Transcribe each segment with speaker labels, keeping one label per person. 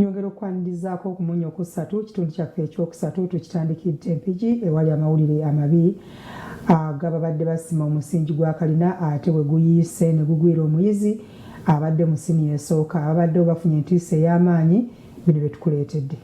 Speaker 1: Nyongera okukwanirizaako okumunye okusatu kitundu kyaffe ekyokusatu tukitandikidde Mpigi ewali amawulire amabi agababadde basima omusingi gwa kalina ate bwe guyiise ne gugwira omuyizi abadde mu siniya esooka. Ababaddewo bafunye entiisa ey'amaanyi bino bye tukuleetedde.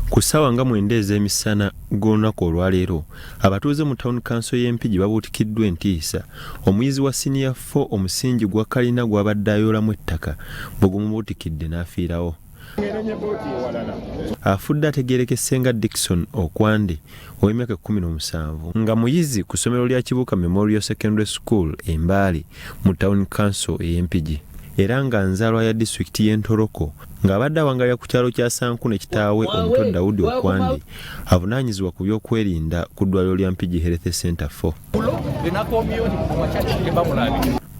Speaker 2: Ku ssaawa nga mwenda ez'emisana g'olunaku olwaleero, abatuuze mu Town Council y'e Mpigi babuutikiddwa entiisa omuyizi wa siniya 4 omusingi gwa kalina gw'abadde ayoolamu ettaka bwe gumubuutikidde n'afiirawo. Afudde ategeerekese nga Dickson Okwande ow'emyaka 17 nga muyizi ku ssomero lya Kibuuka Memorial Secondary School e Mbale mu Town Council ey'e Mpigi era nga nzaalwa ya disitulikiti y'e Ntoroko ng'abadde awangalira ku kyalo kya Sanku ne kitaawe omuto Daudi Okwande avunaanyizibwa ku by'okwerinda ku ddwaliro lya Mpigi Health Center 4.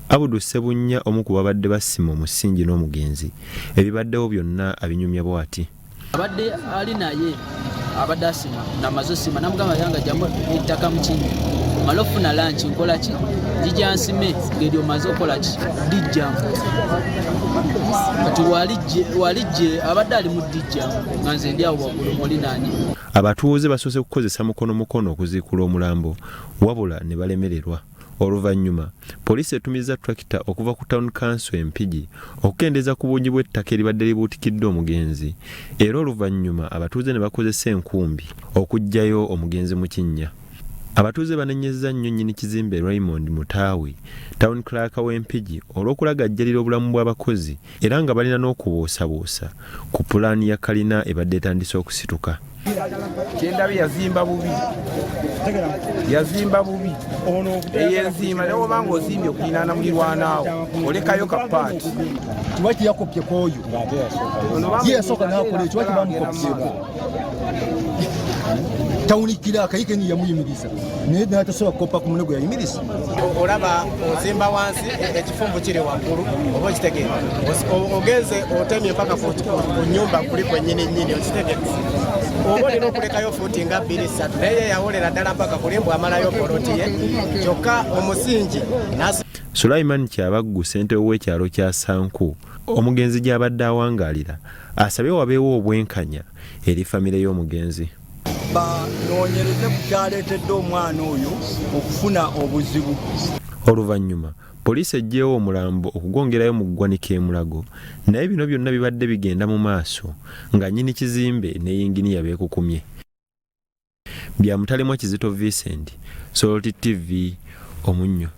Speaker 2: Abudu Ssebunnya omu ku babadde basima omusingi n'omugenzi ebibaddewo byonna abinyumya bw'ati.
Speaker 3: Abadde ali naye abadde asima namaze osima namugamba yanga jamu ettaka mukinyi male okufuna lanki nkola ki njija nsime ngeri omaze okukola ki dijjamu kati walijje abadde ali mu dijja nga nze ndi awo waggulu muli nani.
Speaker 2: Abatuuze basoose kukozesa mukono mukono okuziikula omulambo wabula ne balemererwa. Oluvannyuma poliisi etumizza tractor okuva ku Town Council e Mpigi okukendeeza ku bungi bw'ettaka eribadde libuutikidde omugenzi era oluvannyuma abatuuze ne bakozesa enkumbi okuggyayo omugenzi mu kinnya. Abatuuze banenyezza nnyo nnyini kizimbe Raymond Mutaawe, Town Clerk w'e Mpigi olw'okulagajjalira obulamu bw'abakozi era nga balina n'okubuusabuusa ku pulaani ya kalina ebadde etandise okusituka.
Speaker 4: Kyendabye yazimba bubi, yazimba bubi eyo enziima naye oba nga ozimbye okulinaana mulirwanaawo olekayo kapaati.
Speaker 5: Kiwaki yakopye kwoyo ye yasooka nakola ekyo waki bamukopyeko tawunikira akayi kenyi yamuyimiriza naye natasobola kukopa ku mune gwe yayimiriza.
Speaker 6: Olaba ozimba wansi ekifunvu kiri waggulu oba okitegeera ogenze otemye mpaka ku nyumba kuli kwenyini nyini okitegeera oba olina okulekayo fuuti nga bbiri ssatu naye ye yawolera ddala mpaka kuli mbu amalayo poloti ye kyokka omusingi.
Speaker 2: Sulaiman Kyabaggu ssentebe w'ekyalo kya Sanku omugenzi gy'abadde awangaalira asabye wabeewo obwenkanya eri famire y'omugenzi.
Speaker 5: Banoonyereze ku kyaleetedde omwana oyo okufuna obuzibu.
Speaker 2: Oluvannyuma poliisi eggyeewo omulambo okugwongerayo mu ggwanika e Mulago naye bino byonna bibadde bigenda mu maaso nga nnyini kizimbe ne yinginiya beekukumye. Bya Mutalemwa Kizito Vincent, Salt TV, Omunnyo.